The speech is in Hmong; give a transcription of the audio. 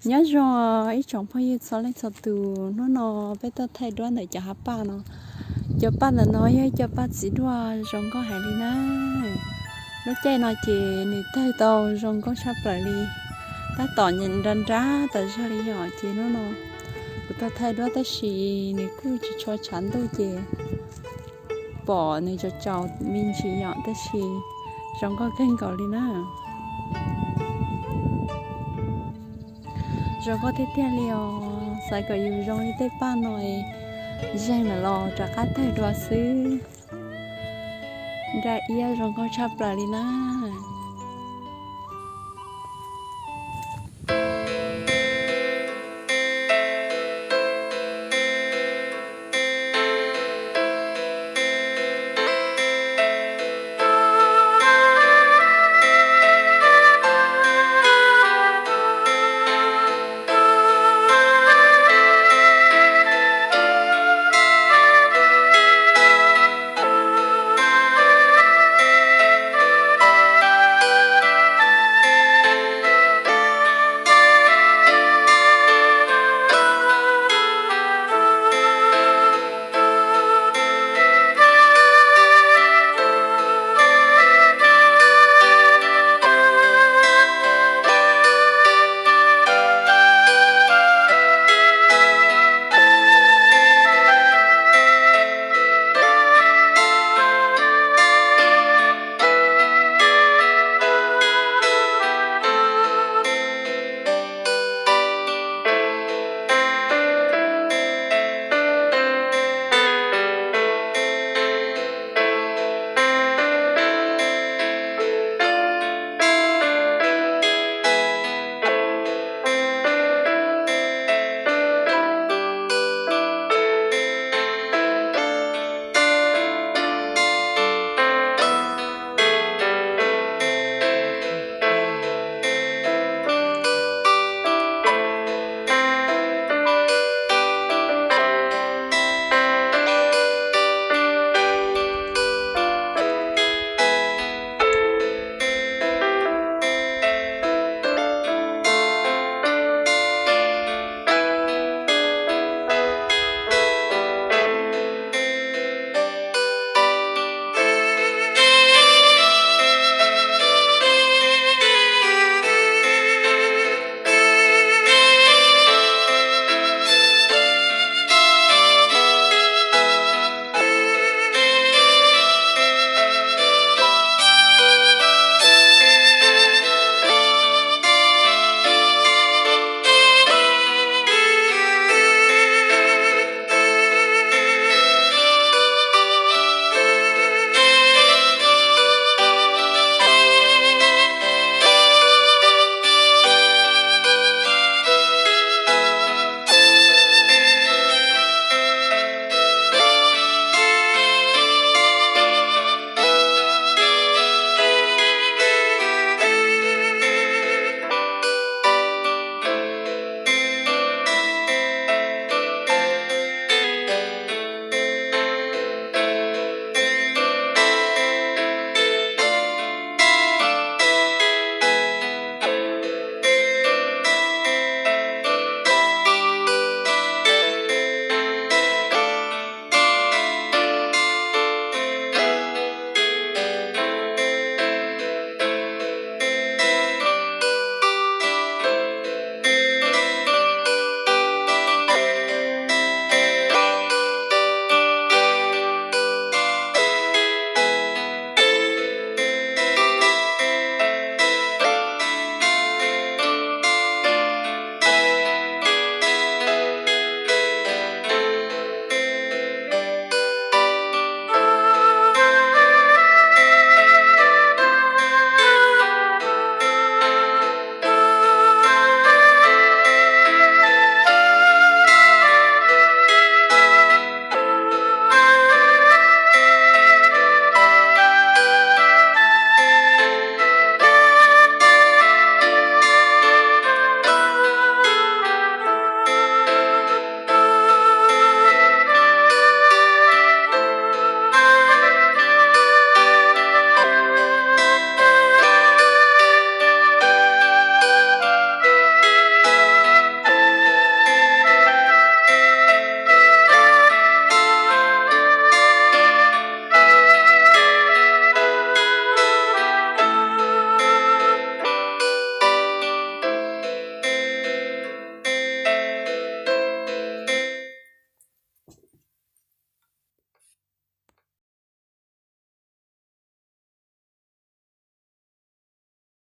Nyob zoo ib tsoom phooj ywg txhua leej txhua tus, hnub no peb tuaj thaij duab ntawm cov hav paj no. Cov paj ntawm no yog ib co paj txiv duaj zoo nkauj heev li na. Lub caij no ces nws tawg tau zoo nkauj tshaj plaws li, tab tom nra nrab tas zog li yom. Ces hnub no kuv tuaj thaij duab tab sis nws kuj tsis tshua tshav ntuj ces pom nws tsaus tsaus me ntsis yom, tab sis zoo nkauj kawg nkaus li na. Zoo nkauj tiag tiag li os, xav kom yus zoo li tej paj no, zeeg lawm los rov qab tawg dua xwb. Nra iab zoo nkauj tshaj plaws li na.